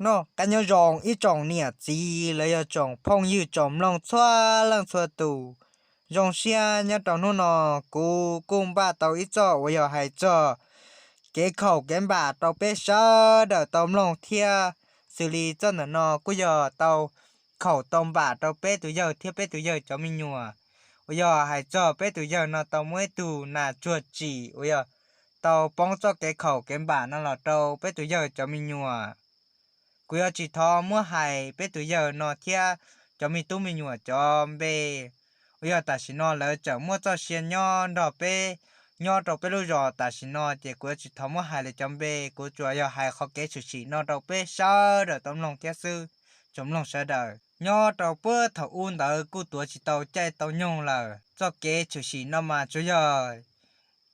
Noj qab nyob zoo ib tsoom niam txiv los yog tsoom phooj ywg tsoom mloog txhua leej txhua tus. Zoo siab nyob rau hnub no kuv kuj npaj tau ib txoj uas yog hais txog kev khaum kev npam rau peb sawv daws tau mloog thiab. Xws li txoj ntawm no kuj yog tau khaum tau npam rau peb tus yawg thiab peb tus yawg cov me nyuam, uas yog hais txog peb tus yawg no tau muab ib tug nas tsuag tsim uas yog tau poob txoj kev khaum kev npam no los rau peb tus yawg cov me nyuam. Kuv yuav tsis thov muab hais peb tus yawg no thiab cov me tub me nyuam cov npe, uas yog tam sim no lawv tseem muaj txoj sia nyob nrog peb, nyob rau peb lub zos tam sim no, ces kuv yuav tsis thov muab hais lawv cov npe, kuv tsuas yog hais qhov kev tshwm sim no rau peb sawv daws tau mloog thiab xwb. Tsoom mloog sawv daws, nyob rau puag thaum ub ntawd kuj tuav tsis tau caij tau nyoog lawm. Txoj kev tshwm sim no mas tsuas yog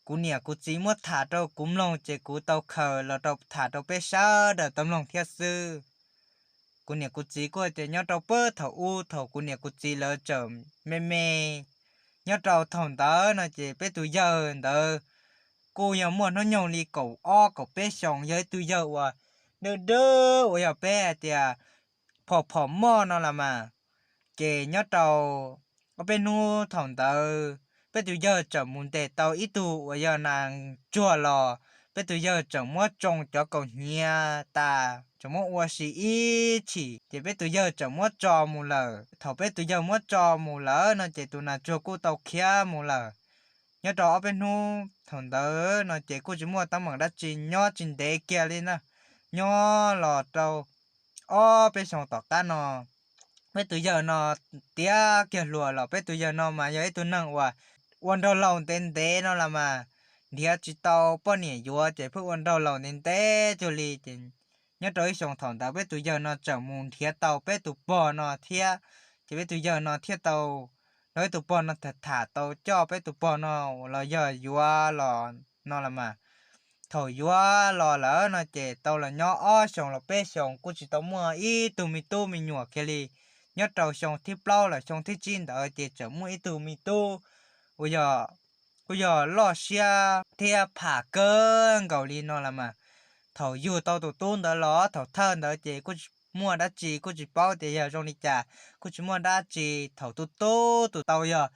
kuv niam kuv txiv muab tham rau kuv mloog, ces kuv tau khaws los rau tham rau peb sawv daws tau mloog thiab xwb. Kuv niam kuv txiv kuj tias nyob rau puag thaum ub, thaum kuv niam kuv txiv lawv tseem me me, nyob rau thaum ntawd no ces peb tus yawg ntawd kuj yog muaj hnub nyoog li kaum ob kaum peb xyoos, yog ib tug yawg uas dawb dawb uas yog peb hais tias phom phom moj no los mas. Ces nyob rau ob peb hnub thaum ntawd, peb tus yawg tseem mus ntes tau ib tug uas yog nas tsuag los, peb tus yawg tseem muab tsoo cov kaus hniav tas, tseem muab ua si ib chim, ces peb tus yawg tseem muab tso mus lawm. Thaum peb tus yawg muab tso mus lawm no ces tus nas tsuag kuj tau khiav mus lawm. Nyob rau ob peb hnub thaum ntawd no ces kuj tsis muaj teeb meem dab tsi, nyob tsis ntev kiag li na. Nyob los rau ob peb xyoos tom qab no, peb tus yawg no tiav kiag hluas los. Peb tus yawg no mas yog ib tug neeg uas ua nraug laus ntev ntev no los mas, nrhiav tsis tau poj niam yuav ces pheej ua nraug laus ntev ntev cuag li. Ces nyob rau ib xyoos thaum ntawd peb tus yawg no tseem mus nrhiav tau peb tus pog no thiab, ces peb tus yawg no thiaj tau, los ib tus pog no tham tham tau coj peb tus pog no los yog yuav los no los mas. Thaum yuav los lawm no ces tau los nyob ob xyoos los peb xyoos kuj tsis tau muaj ib tug me tub me nyuam kiag li. Nyob rau xyoo thib plaub los xyoo thib tsib ntawd ces tseem muaj ib tug me tub uas yog, kuj yog loj siab thiab pham kawg nkaus li no los mas. Thaum yug tau tus tub ntawd los thaum thawj ntawd ces kuj tsis muaj dab tsi, kuj tsis paub tias yog zoo li cas, kuj tsis muaj dab tsi. Thaum tus tub tus tau yog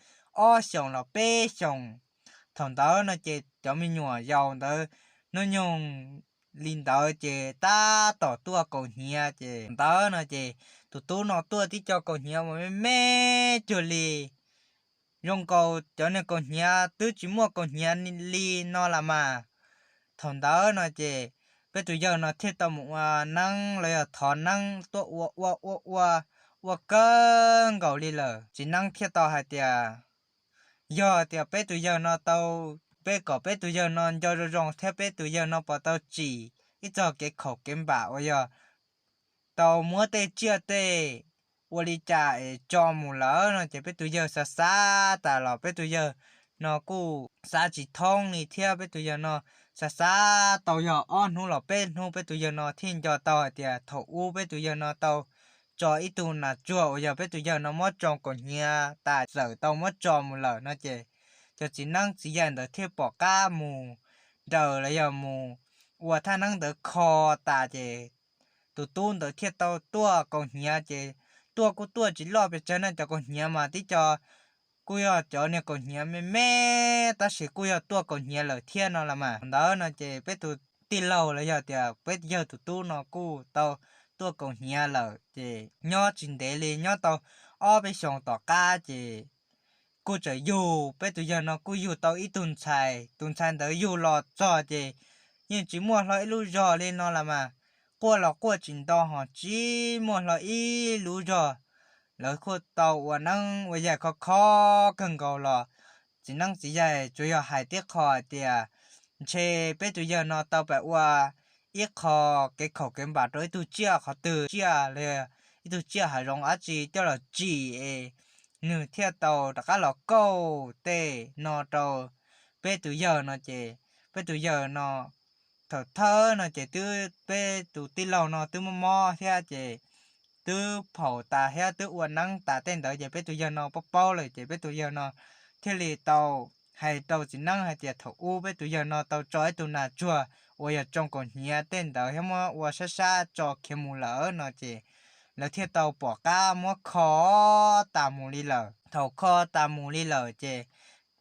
ob xyoos los peb xyoos, thaum ntawd no ces cov me nyuam yaus ntawd hnub nyoog li ntawd ces tab tom tuaj kaus hniav. Ces ntawd no ces tus tub no tuaj tib co kaus hniav uas me me cuag li, zoo nkaus cov niag kaus hniav twb tsis muaj kaus hniav li no los mas. Thaum ntawd no ces peb tus yawg no thiaj tau mus ua neeb los yog thov neeb tuaj ua ua ua ua, ua kawg nkaus li lawm. Txiv neeb thiaj tau hais tias, yog tias peb tus yawg no tau, peb kom peb tus yawg no nco zoo zoo thiab peb tus yawg no puas tau tsim ib txog kev khaum kev npam uas yog tau muab tej tsiaj tej ua li cas es tso mus lawm no ces peb tus yawg xav xav tas los peb tus yawg no kuj xav tsis thoob li thiab. Peb tus yawg no xav xav tau yog ob hnub los peb hnub peb tus yawg no thiaj nco tau hais tias thaum ub peb tus yawg no tau tso ib tug nas tsuag uas yog peb tus yawg no muab tsoo kaus hniav tas txawm tau muab tso mus lawm no ces cov txiv neeb txiv yaig ntawd thiaj pom qab mus nraws los yog mus ua thaj neeb ntawd kho tas ces tus tub ntawd thiaj tau tuaj kaus hniav. Ces tuaj kuj tuaj tsis loj pes tsawg na, cov kaus hniav mas tib co kuj yog cov niag kaus hniav me me, tab sis kuj yog tuaj kaus hniav lawm thiab no los mas. Ntawd no ces peb tus tij laug los yog tias peb yawg tus tub no kuj tau tuaj kaus hniav lawm ces nyob tsis ntev li, nyob tau ob peb xyoos tom qab ces kuj tseem yug, peb tus yawg no kuj yug tau ib tug ntxhais. Tus ntxhais ntawd yug los txog ces yeej tsis muaj hlo ib lub zog li no los mas. Quaj los quaj tsis nto, ho tsis muaj hlo ib lub zog. Lawv kuj tau ua neeb ua yaig khov kho kawg nkaus los txiv neeb txiv yaig tsuas yog hais tib qho hais tias ntshe peb tus yawg no tau pam ua ib qho kev khaum kev npam rau ib tug tsiaj qhov twg, tsiaj los ib tug tsiaj hav zoov dab tsi coj los tsim es nws thiaj tau rov qab los kauj tej no rau peb tus yawg no ces peb tus yawg no thaum thawj no ces twb peb tus tij laug no twb mob mob thiab ces twb phaum tas thiab twb ua neeb tas tej ntawd ces peb tus yawg no paub paub lawm ces peb tus yawg no thiaj li tau hais rau txiv neeb hais tias thaum ub peb tus yawg no tau tso ib tug nas tsuag uas yog tsoo kaum hniav tej ntawd thiab muab ua sab sab tso khiav mus lawm no ces lawv thiaj tau pom qab muab kho tas mus li lawm. Thaum kho tas mus li lawm ces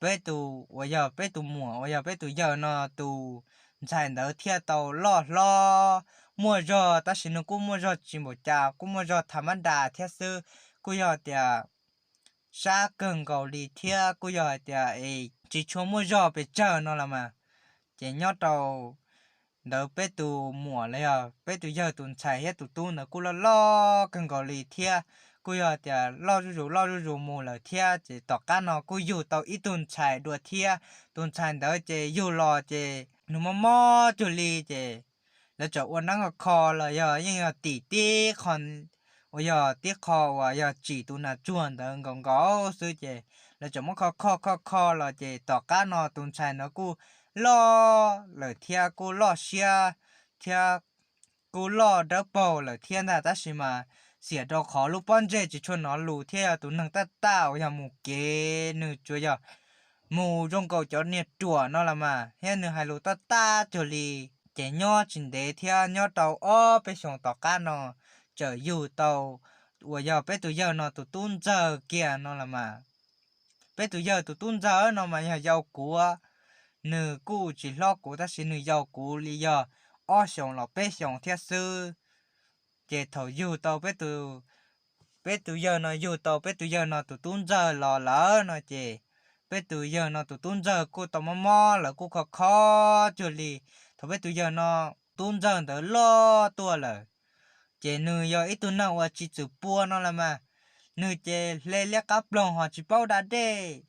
peb tus uas yog peb tus muam uas yog peb tus yawg no tus ntxhais ntawd thiaj tau loj hlob muaj zog, tab sis nws kuj muaj zog tsis npaum cas, kuj muaj zog tham mab das thiab xwb, kuj yog tias sab kawg nkaus li thiab kuj yog hais tias es tsis tshua muaj zog pes tsawg no los mas. Ces nyob rau ntawd peb tus muam los yog peb tus yawg tus ntxhais thiab tus tub ntawd kuj loj loj kawg nkaus li thiab kuj yog tias loj zuj zus loj zuj zus mus lawm thiab ces tom qab no kuj yug tau ib tug ntxhais dua thiab. Tus ntxhais ntawd ces yug los ces nws mob mob cuag li ces lawv txawm ua neeb kho kho los yog yeej yog tim tib qho uas yog tib qho uas yog tsim tus nas tsuag ntawd nkaus nkaus xwb ces lawv txawm muab kho kho kho kho los ces tom qab no tus ntxhais ntawd kuj loj lawm thiab kuj loj siab thiab kuj loj dawb paug lawm thiab ntag, tab sis mas xiam rau qhov lub pob ntseg tsis tshua hnov lus thiab yog tus neeg taj taj uas yog mus kev nws tsuas yog mus zoo nkaus cov niag ruam no los mas thiab nws hais lus taj taj cuag li. Ces nyob tsis ntev thiab nyob rau ob peb xyoos tom qab no txawm yug tau uas yog peb tus yawg no tus tub ntxawg kiag no los mas. Peb tus yawg tus tub ntxawg no mas yog yau kuv, nws kuj tsis hlob kuv tab sis nws yau kuv li yog ob xyoos los peb xyoos thiab xwb. Ces thaum yug tau peb tus, peb tus yawg no yug tau peb tus yawg no tus tub ntxawg los lawm no ces peb tus yawg no tus tub ntxawg kuj tau mob mob lawv kuj kho kho cuag li. Thaum peb tus yawg no tub ntxawg ntawd loj tuaj lawm ces nws yog ib tug neeg uas tsis txwm pua no los mas, nws ces hle liab qab ploog ho tsis paub da dej,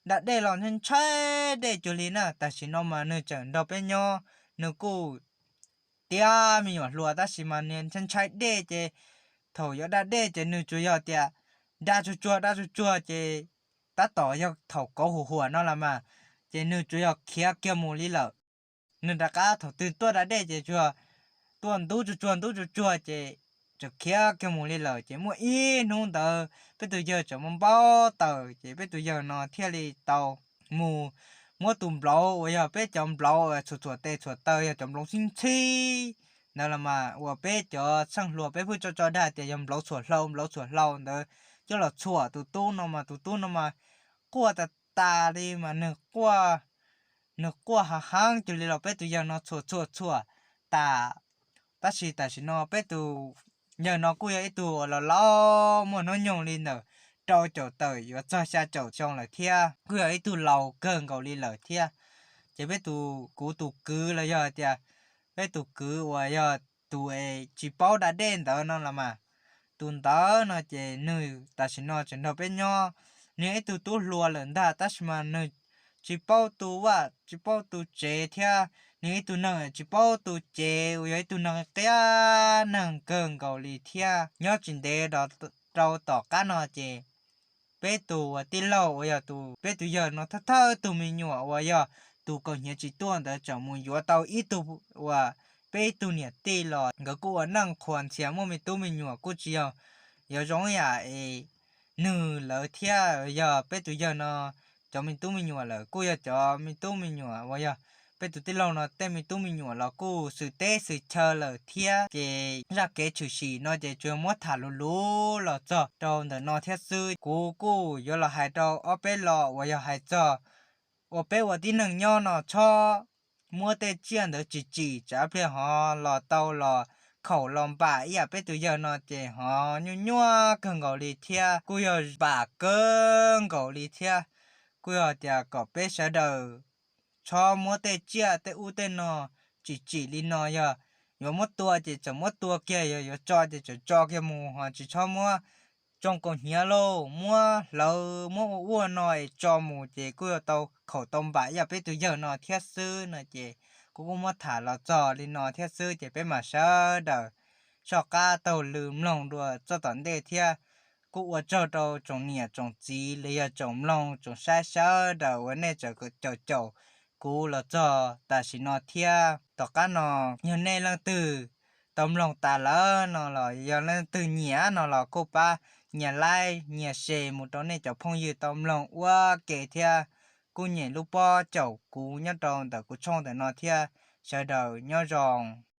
da dej los ntshai ntshai dej cuag li na. Tam sim no mas nws tseem nrog peb nyob, nws kuj tiav me nyuam hluas tab sis mas nws ntshai ntshai dej ces thaum yuav da dej ces nws tsuas yog tias da tsuag tsuag da tsuag tsuag ces tab tom yog thaum kauv huam huam no los mas, ces nws tsuas yog khiav kiag mus li lawm. Nws rov qab thaum twg tuaj da dej ces tsuas tuaj ntub tsuag tsuag ntub tsuag tsuag ces tsuas khiav kiag mus li lawm. Ces muaj ib hnub ntawd peb tus yawg tseem mus npau taws ces peb tus yawg no thiaj li tau mus muab tus nplauv uas yog peb cov nplauv txhuam txhuam tes txhuam taw yog cov nplauv xib ntxhib ntawd los mas uas peb cov txheej hluas peb pheej tso tso dag tias yog nplauv txhuam hlau nplauv txhuam hlau ntawd coj los txhuam tus tub no mas tus tub no mas quaj tas tas li mas nws quaj, nws quaj hav heev cuag li los peb tus yawg no txhuam txhuam txhuam tas. Tab sis tam sim no peb tus yawg no kuj yog ib tug uas laus laus muaj hnub nyoog li ntawm rau caum tawm yuav txog xya caum xyoo lawm thiab kuj yog ib tug laus kawg nkaus li lawm thiab. Ces peb tus, kuv tus kwv los yog tias peb tus kwv uas yog tus es tsis paub da dej ntawd no los mas, tus ntawd no ces nws tam sim no tseem nrog peb nyob. Nws yog ib tug tub hluas lawm ntag tab sis mas nws tsis paub tu vaj tsis paub tu tsev thiab nws yog ib tug neeg tsis paub tu cev uas yog ib tug neeg qiab neeg kawg nkaus li thiab. Nyob tsis ntev rau tom qab no ces peb tus uas tij laug uas yog tus peb tus yawg no thawj thawj tug me nyuam uas yog tus kaus hniav tsis tuaj ntawd tseem mus yuav tau ib tug uas peb ib tug niam tij los nkawd kuj ua neej qhuas ntxhias muaj me tub me nyuam kuj tsis yog yuav zoo ib yam es nws lawv thiab yog peb tus yawg no cov me tub me nyuam lawm kuj yog cov me tub me nyuam uas yog peb tus tij laug no tej me tub me nyuam los kuj xwm teb xwm chaw lawm thiab ces zaj kev tshwm sim no ces tsuas yog muab tham luv luv los txog rau ntawm no thiab xwb. Kuv kuj yuav los hais rau ob peb lo uas yog hais txog uas peb ua tib neeg nyob no txhob muab tej tsiaj ntawd tsim tsim tsam pliag ho los tau los khaum los npam ib yam peb tus yawg no ces ho nyuaj nyuaj kawg nkaus li thiab kuj yog npam kawg nkaus li thiab. Kuj yog tias kom peb sawv daws txhob muab tej tsiaj tej ub tej no tsim tsim li no, yog yuav muab tua ces txawm muab tua kiag, yog yuav tso ces txawm tso kiag mus ho tsis txhob muab tsoo kaus hniav lauj, muab hlawv muab ua ua no es tso mus ces kuj yuav tau khaum tau npam ib yam peb tus yawg no thiab xwb no ces kuv kuj muab tham los txog li no thiab xwb ces peb mam sawv daws soj qab taug lw mloog dua txoj tom ntej thiab. Kuj ua tsaug rau tsoom niam tsoom txiv los yog tsoom mloog tsoom saib sawv daws uas nej tseem caum caum kuv los txog tam sim no thiab. Tom qab no yog nej leej twg tau mloog tas lawm no los yog leej twg nyiam no los kuj pab nyias like nyias share mus rau nej cov phooj ywg tau mloog ua ke thiab. Kuj nyem lub pob caum kuv nyob rau ntawm kuv tshooj ntawm no thiab. sawv daws nyob zoo.